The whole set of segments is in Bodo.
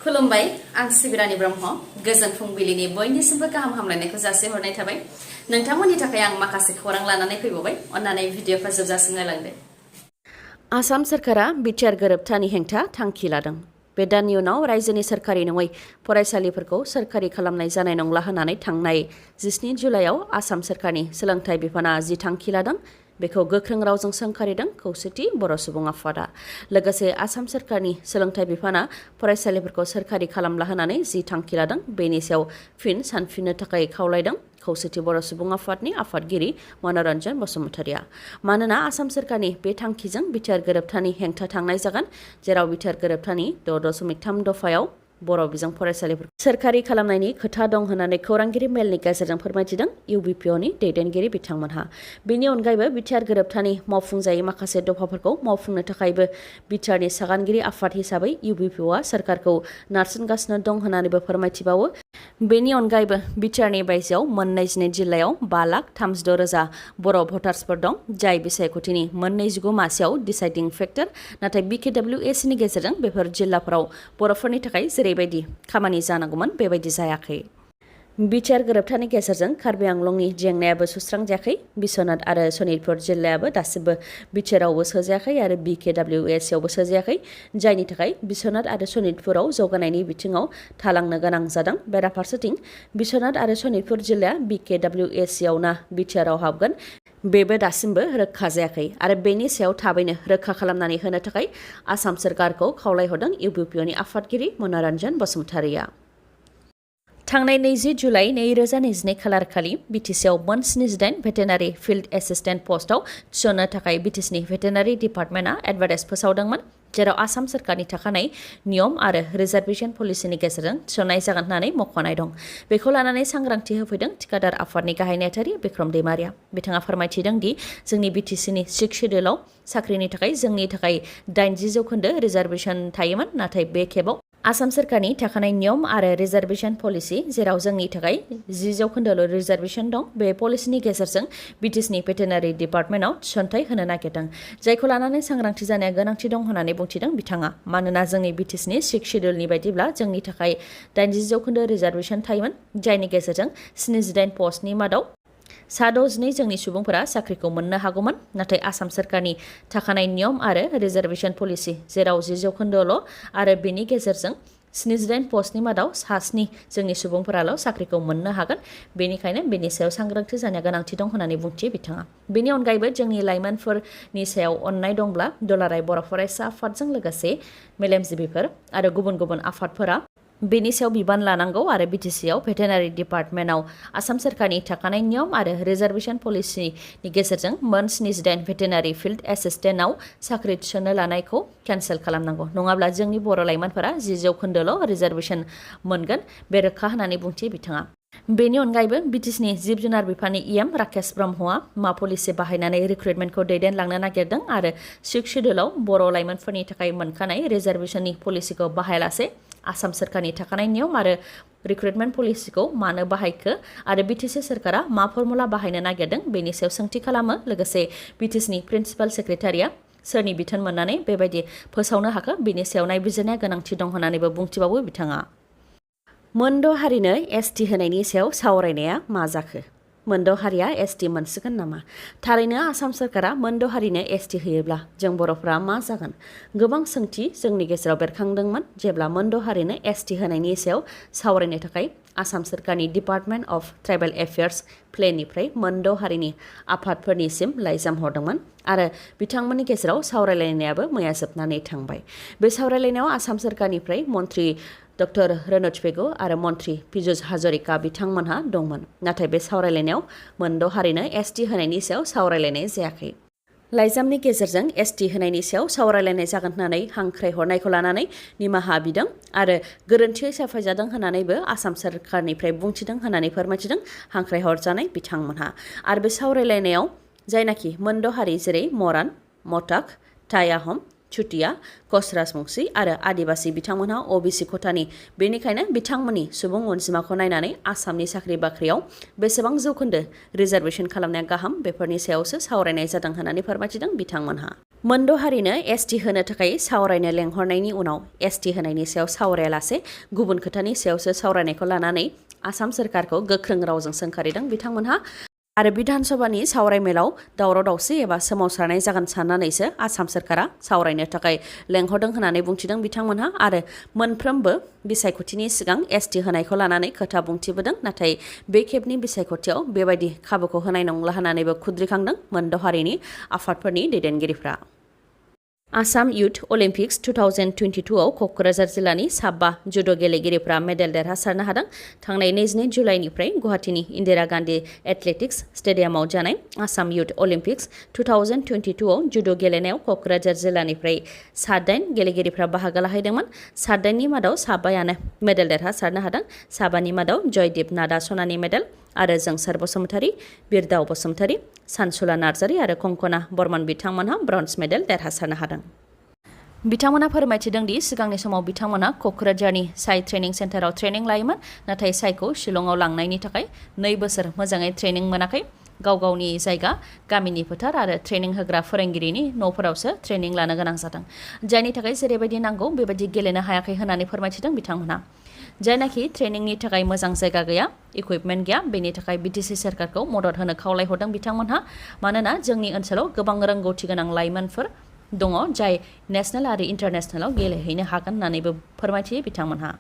खुलुमबाय आं सिबिरानि ब्रह्म गोजोन फुंबिलिनि बयनिसिमबो गाहाम हामलायनायखौ जासिहरनाय थाबाय नोंथांमोननि थाखाय आं माखासे खौरां लानानै फैबावबाय अन्नानै भिडिअखौ जोबजासिम नायलांदो। आसाम सरकारा BTR गोरोबथानि हेंथा थांखि लादों। बे दाननि उनाव रायजोनि सोरखारि नङै फरायसालिफोरखौ सोरखारि खालामनाय जानाय नंला होननानै थांनाय 17 जुलाइआव आसाम सोरखारनि सोलोंथाइ बिफाना जि थांखि लादों बेखौ गोख्रों रावजों सोंखारिदों खौसेथि बर' सुबुं आफादा। लोगोसे आसाम सोरखारनि सोलोंथाइ बिफाना फरायसालिफोरखौ सोरखारि खालामला होननानै जि थांखि लादों बेनि सायाव फिन सानफिननो थाखाय खावलायदों खौसेथि बर' सुबुं आफादनि आफादगिरि मनरन्जन बसुमतारिया। मानोना आसाम सोरखारनि बे थांखिजों BTR गोरोबथानि हेंथा थांनाय जागोन, जेराव BTR गोरोबथानि 6.3 दफायाव बर' बिजों फरायसालिफोरखौ सोरखारि खालामनायनि खोथा दं होननानै खौरांगिरि मेलनि गेजेरजों फोरमायथिदों UBPOनि दैदेनगिरि बिथांमोनहा। बेनि अनगायैबो BTR गोरोबथानि मावफुंजायै माखासे दफाफोरखौ मावफुंनो थाखायबो BTRनि सागानगिरि आफाद हिसाबै UBPOआ सोरखारखौ नारसिनगासिनो दं होननानैबो फोरमायथिबावो। बेनि अनगायैबो BTRनि बायजोआव 22 जिल्लायाव 5,36,000 बर' भटार्सफोर दं, जाय बिसायख'थिनि 25 मासेयाव डिसाइडिं फेक्टर। नाथाय BKWSनि गेजेरजों बेफोर जिल्लाफोराव बर'फोरनि थाखाय जेरैबायदि खामानि जानांगौमोन बेबायदि जायाखै। BTR गोरोबथानि गेजेरजों कार्बि आंलंनि जेंनायाबो सुस्रांजायाखै। बिश्वनाथ आरो सनितपुर जिल्लायाबो दासिमबो BTRआवबो सोजायाखै आरो BKWSआवबो सोजायाखै, जायनि थाखाय बिश्वनाथ आरो सनितपुराव जौगानायनि बिथिङाव थालांनो गोनां जादों। बेराफारसेथिं बिश्वनाथ आरो सनितपुर जिल्लाया BKWSआव ना BTRआव हाबगोन बेबो दासिमबो रोखा जायाखै आरो बेनि सायाव थाबैनो रोखा खालामनानै होनो थाखाय आसाम सोरखारखौ खावलायहरदों UBPOनि आफादगिरि मनरन्जन बसुमतारिया। थांनाय 20 जुलाइ 2022 खालारखालि BTCआव 78 भेटेनारि फिल्ड एसिस्टेन्ट पस्टआव थिसननो थाखाय BTCनि भेटेनारि डिपार्टमेन्टआ एडभार्टाइज फोसावदोंमोन, जेराव आसाम सोरखारनि थाखानाय नियम आरो रिजार्भेसन पलिसिनि गेजेरजों थिसननाय जागोन होननानै मख'नाय दं। बेखौ लानानै सांग्रांथि होफैदों थिकादार आफादनि गाहाय नेहाथारि बिक्रम दैमारिया। बिथाङा फोरमायथिदों दि जोंनि BTCनि 6 शेड्युलाव साख्रिनि थाखाय जोंनि थाखाय 80% रिजार्भेसन थायोमोन, नाथाय बे खेबाव आसाम सोरखारनि थाखानाय नियम आरो रिजार्भेसन पलिसि, जेराव जोंनि थाखाय 10% रिजार्भेसन दं, बे पलिसिनि गेजेरजों BTCनि भेटेनारि डिपार्टमेन्टआव थिसनथाइ होनो नागिरदों, जायखौ लानानै सांग्रांथि जानाया गोनांथि दं होननानै बुंथिदों बिथाङा। मानोना जोंनि BTCनि 6 शेड्युलनि बायदिब्ला जोंनि थाखाय 80% रिजार्भेसन थायोमोन, जायनि गेजेरजों 78 पस्टनि मादाव 62 जोंनि सुबुंफोरा साख्रिखौ मोननो हागौमोन। नाथाय आसाम सोरखारनि थाखानाय नियम आरो रिजार्भेसन पलिसि, जेराव 10%ल' आरो बेनि गेजेरजों 78 पस्टनि मादाव 7 जोंनि सुबुंफोराल' साख्रिखौ मोननो हागोन, बेनिखायनो बेनि सायाव सांग्रांथि जानाया गोनांथि दं होननानै बुंथियो बिथाङा। बेनि अनगायैबो जोंनि लाइमोनफोरनि सायाव अननाय दंब्ला दुलाराय बर' फरायसा आफादजों लोगोसे मेलेमजिबिफोर आरो गुबुन गुबुन आफादफोरा बेनि सायाव बिबान लानांगौ आरो BTCआव भेटेनारि डिपार्टमेन्टआव आसाम सोरखारनि थाखानाय नियम आरो रिजार्भेसन पलिसिनि गेजेरजों 78 भेटेनारि फिल्ड एसिस्टेन्टआव साख्रि थिसननो लानायखौ केन्सेल खालामनांगौ, नङाब्ला जोंनि बर' लाइमोनफोरा 10%ल' रिजार्भेसन मोनगोन, बे रोखा होननानै बुंथियो बिथाङा। बेनि अनगायैबो BTCनि जिब जुनार बिफाननि EM राकेश ब्रह्मआ मा पलिसि बाहायनानै रिक्रुटमेन्टखौ दैदेनलांनो नागिरदों आरो 6 शेड्युलाव बर' लाइमोनफोरनि थाखाय मोनखानाय रिजार्भेसननि पलिसिखौ बाहायालासे आसाम सोरखारनि थाखानाय नियम आरो रिक्रुटमेन्ट पलिसिखौ मानो बाहायखो आरो BTC सोरखारा मा फर्मुला बाहायनो नागिरदों बेनि सायाव सोंथि खालामो। लोगोसे BTCनि प्रिन्सिपाल सेक्रेटारिया सोरनि बिथोन मोननानै बेबायदि फोसावनो हाखो बेनि सायाव नायबिजिरनाया गोनांथि दं होननानैबो बुंथिबावो बिथाङा। मोनद' हारिनो ST होनायनि सायाव सावरायनाया मा जाखो? मोनद' हारिया ST मोनसिगोन नामा? थारैनो आसाम सोरखारा मोनद' हारिनो ST होयोब्ला जों बर'फ्रा मा जागोन? गोबां सोंथि जोंनि गेजेराव बेरखांदोंमोन जेब्ला मोनद' हारिनो ST होनायनि सायाव सावरायनो थाखाय आसाम सोरखारनि डिपार्टमेन्ट अफ ट्राइबेल एफेयार्स प्लेनिफ्राय मोनद' हारिनि आफादफोरनिसिम लाइजाम हरदोंमोन आरो बिथांमोननि गेजेराव सावरायलायनायाबो मैया जोबनानै थांबाय। बे सावरायलायनायाव आसाम सोरखारनिफ्राय मन्त्रि डक्टर रनज पेगु आरो मन्त्रि पीयूष हाजरिका बिथांमोनहा दंमोन, नाथाय बे सावरायलायनायाव मोनद' हारिनो ST होनायनि सायाव सावरायलायनाय जायाखै। लाइजामनि गेजेरजों ST होनायनि सायाव सावरायलायनाय जागोन होननानै हांख्रायहरनायखौ लानानै निमाहा बिदों आरो गोरोन्थियै साफायजादों होननानैबो आसाम सोरखारनिफ्राय बुंथिदों होननानै फोरमायथिदों हांख्रायहरजानाय बिथांमोनहा। आरो बे सावरायलायनायाव जायनाखि मोनद' हारि जेरै मरान, मटाक, टाइ आहम, चुटिया कच राजबंशी आरो आदिबासि बिथांमोनहा ओबीसी खथानि बेनिखायनो बिथांमोननि सुबुं अनजिमाखौ नायनानै आसामनि साख्रि बाख्रियाव बेसेबां जौखोन्दो रिजार्भेसन खालामनाया गाहाम बेफोरनि सायावसो सावरायनाय जादों होननानै फोरमायथिदों बिथांमोनहा। मोनद' हारिनो एसटि होनो थाखाय सावरायनो लेंहरनायनि उनाव एसटि होनायनि सायाव सावरायालासे गुबुन खोथानि सायावसो सावरायनायखौ लानानै आसाम सोरखारखौ गोख्रों रावजों सोंखारिदों बिथांमोनहा आरो बिधान सभानि सावरायमेलाव दावराव दावसि एबा सोमावसारनाय जागोन साननानैसो आसाम सोरखारा सावरायनो थाखाय लेंहरदों होननानै बुंथिदों बिथांमोनहा आरो मोनफ्रोमबो बिसायख'थिनि सिगां एसटि होनायखौ लानानै खोथा बुंथिबोदों नाथाय बे खेबनि बिसायख'थियाव बेबायदि खाबुखौ होनाय नंला होननानैबो खुद्रिखांदों मोनद' हारिनि आफादफोरनि दैदेनगिरिफ्रा। आसाम इयुथ अलिम्पिक्स 2022 आव क'क्राझार जिल्लानि 7 जुद' गेलेगिरिफ्रा मेडेल देरहासारनो हादों। थांनाय 22 जुलाइनिफ्राय गुवाहाटीनि इन्दिरा गान्धी एथलेटिक्स स्टेडियामाव जानाय आसाम इयुथ अलिम्पिक्स 2022 आव जुद' गेलेनायाव क'क्राझार जिल्लानिफ्राय 8 गेलेगिरिफ्रा बाहागो लाहैदोंमोन। 8नि मादाव 7 मेडेल देरहासारनो हादों। 7नि मादाव जयदीप नाडा सनानि मेडेल आरो जोंसार बसुमतारी, बिरदाव बसुमतारी, सानसुला नार्जारी आरो कंकना बर्मन बिथांमोनहा ब्रन्ज मेडेल देरहासारनो हादों। बिथांमोना फोरमायथिदों दि सिगांनि समाव बिथांमोना क'क्राझारनि साइ ट्रेनिं सेन्टाराव ट्रेनिं लायोमोन नाथाय साइखौ शिलंआव लांनायनि थाखाय 2 बोसोर मोजाङै ट्रेनिं मोनाखै। गाव गावनि जायगा गामिनि फोथार आरो ट्रेनिं होग्रा फोरोंगिरिनि न'फोरावसो ट्रेनिं लानो गोनां जादों जायनि थाखाय जेरैबायदि नांगौ बेबायदि गेलेनो हायाखै होननानै फोरमायथिदों बिथांमोना। जायनाखि ट्रेनिंनि थाखाय मोजां जायगा गैया इकुइपमेन्ट गैया बेनि थाखाय बिटिसि सोरखारखौ मदद होनो खावलायहरदों बिथांमोनहा मानोना जोंनि ओनसोलाव गोबां रोंगौथि गोनां लाइमोनफोर दङ जाय नेशनेल आरो इन्टारनेशनेलाव गेलेहैनो हागोन होननानैबो फोरमायथियो बिथांमोनहा।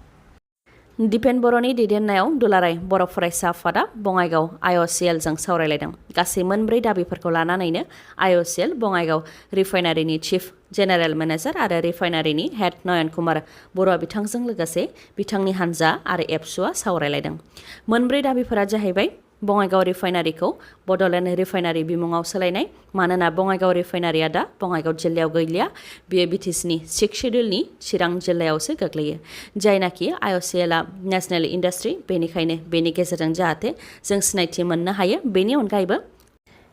दिपेन बर'नि दैदेननायाव दुलाराय बर' फरायसा आफादा बङाइगाव IOCLजों सावरायलायदों। गासै 4 दाबिफोरखौ लानानैनो IOCL बङाइगाव रिफाइनारिनि चिफ जेनेरेल मेनेजार आरो रिफाइनारिनि हेड नयन कुमार बर'आ बिथांजों लोगोसे बिथांनि हानजा आरो एबसुआ सावरायलायदों। 4 दाबिफोरा जाहैबाय बङाइगाव रिफाइनारिखौ बड'लेण्ड रिफाइनारि बिमुङाव सोलायनाय मानोना बङाइगाव रिफाइनारिया दा बङाइगाव जिल्लायाव गैलिया बेयो बिटिसिनि 6 शेड्युलनि चिरां जिल्लायावसो गोग्लैयो जायनाखि IOCLआ नेशनेल इन्डास्ट्रि बेनिखायनो बेनि गेजेरजों जाहाथे जों सिनायथि मोननो हायो। बेनि अनगायैबो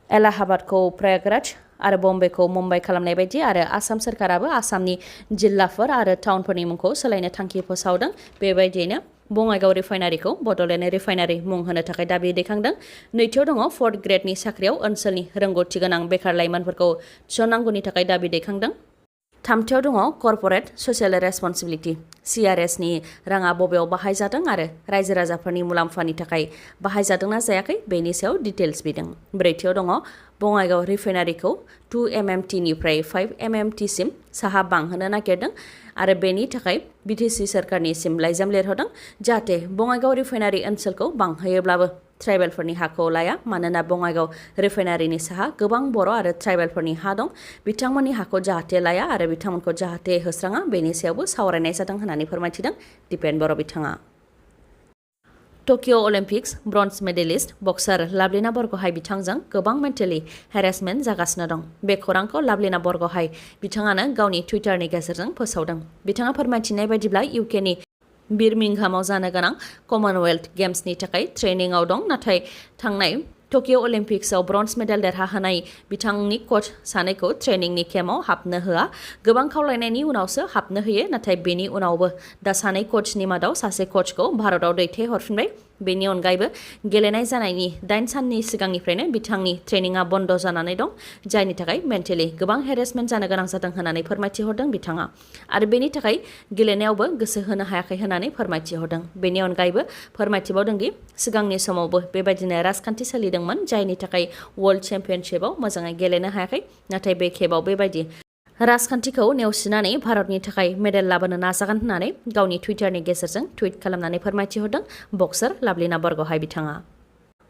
एलाहाबादखौ प्रयागराज आरो बम्बेखौ मुम्बाइ खालामनाय बायदि आरो आसाम सोरखाराबो आसामनि जिल्लाफोर आरो टाउनफोरनि मुंखौ सोलायनो थांखि फोसावदों। बेबायदियैनो बङाइगाव रिफाइनारिखौ बड'लेण्ड रिफाइनारि मुं होनो थाखाय दाबि दैखांदों। नैथियाव दङ 4th ग्रेडनि साख्रियाव ओनसोलनि रोंगौथि गोनां बेखार लाइमोनफोरखौ थिसननांगौनि थाखाय दाबि दैखांदों। 3थियाव दङ कर्परेट ससियेल रेसपन्सिबिलिटि CRSनि राङा बबेयाव बाहायजादों आरो रायजो राजाफोरनि मुलाम्फानि थाखाय बाहायजादोंना जायाखै बेनि सायाव डिटेल्स बिदों। 4थियाव दङ बङाइगाव रिफाइनारिखौ 2 MMTनिफ्राय 5 MMTसिम साहा बांहोनो नागिरदों आरो बेनि थाखाय बिटिसि सोरखारनिसिम लाइजाम लिरहरदों जाहाथे बङाइगाव रिफाइनारि ओनसोलखौ बांहोयोब्लाबो ट्राइबेलफोरनि हाखौ लाया मानोना बङाइगाव रिफाइनारिनि साहा गोबां बर' आरो ट्राइबेलफोरनि हा दं बिथांमोननि हाखौ जाहाथे लाया आरो बिथांमोनखौ जाहाथे होस्राङा बेनि सायावबो सावरायनाय जादों होननानै फोरमायथिदों दिपेन बर' बिथाङा। टकिय' अलिम्पिक्स ब्रन्ज मेडेलिस्ट बक्सार लाभलिना बरग'हाय बिथांजों गोबां मेन्टेलि हेरेसमेन्ट जागासिनो दं। बे खौरांखौ लाभलिना बरग'हाय बिथाङानो गावनि टुइटारनि गेजेरजों फोसावदों। बिथाङा फोरमायथिनाय बायदिब्ला इउकेनि बिर्मिंहामाव जानो गोनां कमनवेल्थ गेम्सनि थाखाय ट्रेनिंआव दं नाथाय थांनाय टकिय' अलिम्पिक्सआव ब्रन्ज मेडेल देरहाहोनाय बिथांनि कच सानैखौ ट्रेनिंनि केम्पआव हाबनो होआ। गोबां खावलायनायनि उनावसो हाबनो होयो नाथाय बेनि उनावबो दा 2 कचनि मादाव सासे कचखौ भारतआव दैथायहरफिनबाय। बेनि अनगायैबो गेलेनाय जानायनि 8 साननि सिगांनिफ्रायनो बिथांनि ट्रेनिंआ बन्द जानानै दं जायनि थाखाय मेन्टेलि गोबां हेरेसमेन्ट जानो गोनां जादों होननानै फोरमायथिहरदों बिथाङा आरो बेनि थाखाय गेलेनायावबो गोसो होनो हायाखै होननानै फोरमायथिहरदों। बेनि अनगायैबो फोरमायथिबावदों दि सिगांनि समावबो बेबायदिनो राजखान्थि सोलिदोंमोन जायनि थाखाय वर्ल्ड चेम्पियनशिपआव मोजाङै गेलेनो हायाखै नाथाय बे खेबाव बेबायदि राजखान्थिखौ नेवसिनानै भारतनि थाखाय मेडेल लाबोनो नाजागोन होननानै गावनि टुइटारनि गेजेरजों टुइट खालामनानै फोरमायथिहरदों बक्सार लाभलिना बरग'हाय बिथाङा।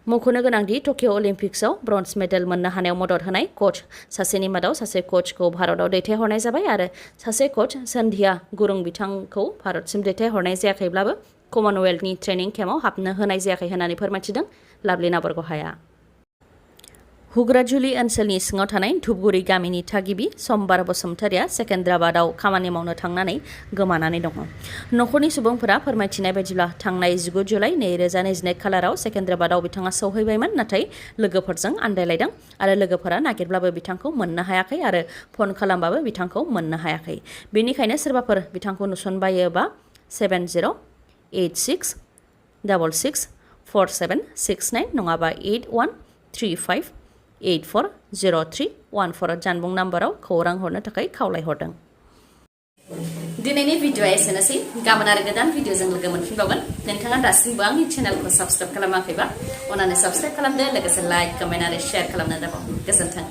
मख'नो गोनांदि टकिय' अलिम्पिक्सआव ब्रन्ज मेडेल मोननो हानायाव मदद होनाय कच सासेनि मादाव सासे कचखौ भारतआव दैथायहरनाय जाबाय आरो सासे कच सन्ध्या गुरुं बिथांखौ भारतसिम दैथायहरनाय जायाखैब्लाबो कमनवेल्थनि ट्रेनिं केम्पआव हाबनो होनाय जायाखै होननानै फोरमायथिदों लाभलिना बरग'हाया। हुग्राजुलि ओनसोलनि सिङाव थानाय धुपगुरि गामिनि थागिबि समबार बसुमतारिया सेकेन्द्राबादाव खामानि मावनो थांनानै गोमानानै दङ। नखरनि सुबुंफोरा फोरमायथिनाय बायदिब्ला थांनाय 19 जुलाइ 2022 खालाराव सेकेन्द्राबादाव बिथाङा सौहैबायमोन, नाथाय लोगोफोरजों आन्दायलायदों आरो लोगोफोरा नागिरब्लाबो बिथांखौ मोननो हायाखै आरो फन खालामबाबो बिथांखौ मोननो हायाखै। बेनिखायनो सोरबाफोर बिथांखौ नुसनबायोबा 7086664769 नङाबा 8135840314 जानबुं नाम्बाराव खौरां हरनो थाखाय खावलायहरदों। दिनैनि भिडिअआ एसेनोसै। गाबोन आरो गोदान भिडिअजों लोगो मोनफिनबावगोन। नोंथाङा दासिमबो आंनि चेनेलखौ साबस्क्राइब खालामाखैबा अन्नानै साबस्क्राइब खालामदो, लोगोसे लाइक, कमेन्ट आरो शेयार खालामनो दाबाव। गोजोन्थों।